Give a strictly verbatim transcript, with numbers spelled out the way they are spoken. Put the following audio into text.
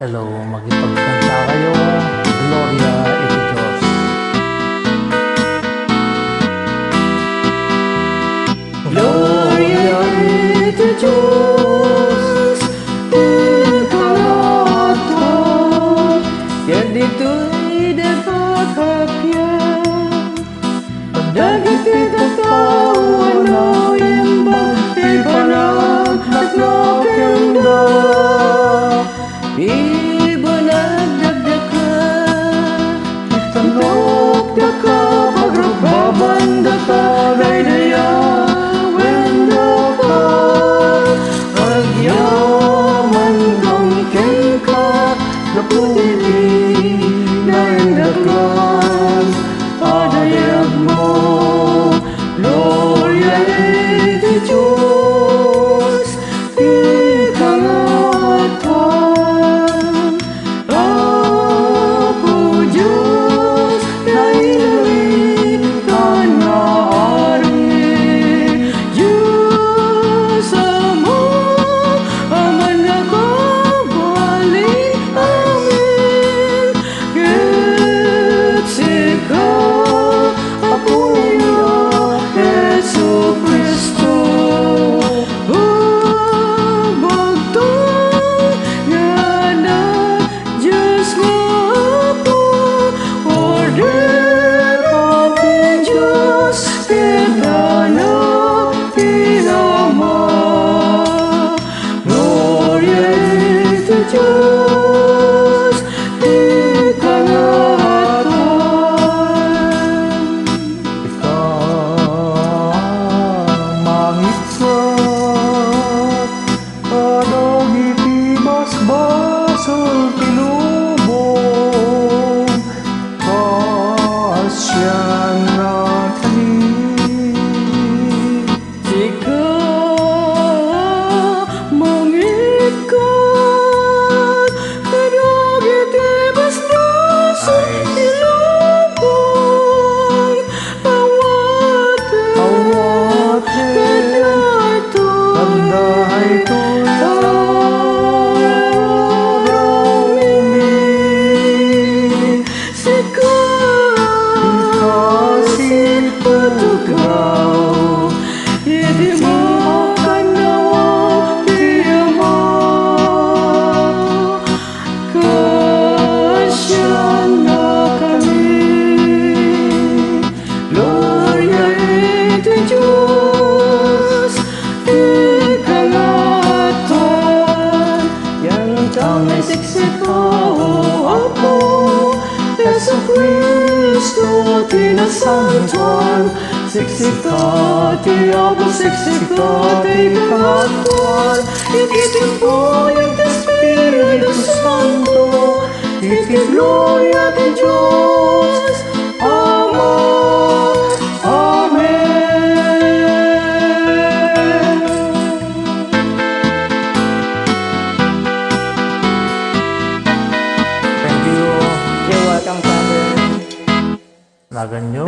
Hello, makipagkanta kayo. Gloria iti Dios. Gloria iti Dios, iti kangatoan. Ket ditoy dagiti kappia, dagiti tattao a naimbag ti panagtagna kenda, ibanag dakdakkel, itanokdaka, pagrukbabandaka, daydayawendaka, agyaman kenka, gapu iti naindaklan a dayagmo. Gloria iti Dios, iti kangatoan. Apo Dios, nailaing a naari, Dios Ama a mannakabalin amin. Ket sika, Apo, ni a Jesu-Cristo, agbagto nga anak Dios nga Apo, order ti Dios, ket anak ti Ama. Gloria iti Dios, iti kangatoan. Ika, mangitkat kadagiti basbasol ti lubong, pasiannakami. Sika, mangitkat kadagiti basbasol ti lubong, awaten, awaten, kadaytoy, kadaytoy a raraomi. Sika, sika ti tugaw iti makannawan ti Ama. Kaasiannakami. Gloria iti Dios, iti kangatoan. Yantang siksika, O Apo, Jesu-Cristo ti nasantoan. Siksika ti Apo, siksika ti kangatoan. Iti tiempo ti Espiritu Santo, iti gloria ti Dios Ama. Amen. Thank you. You're welcome, Father. Naganyo.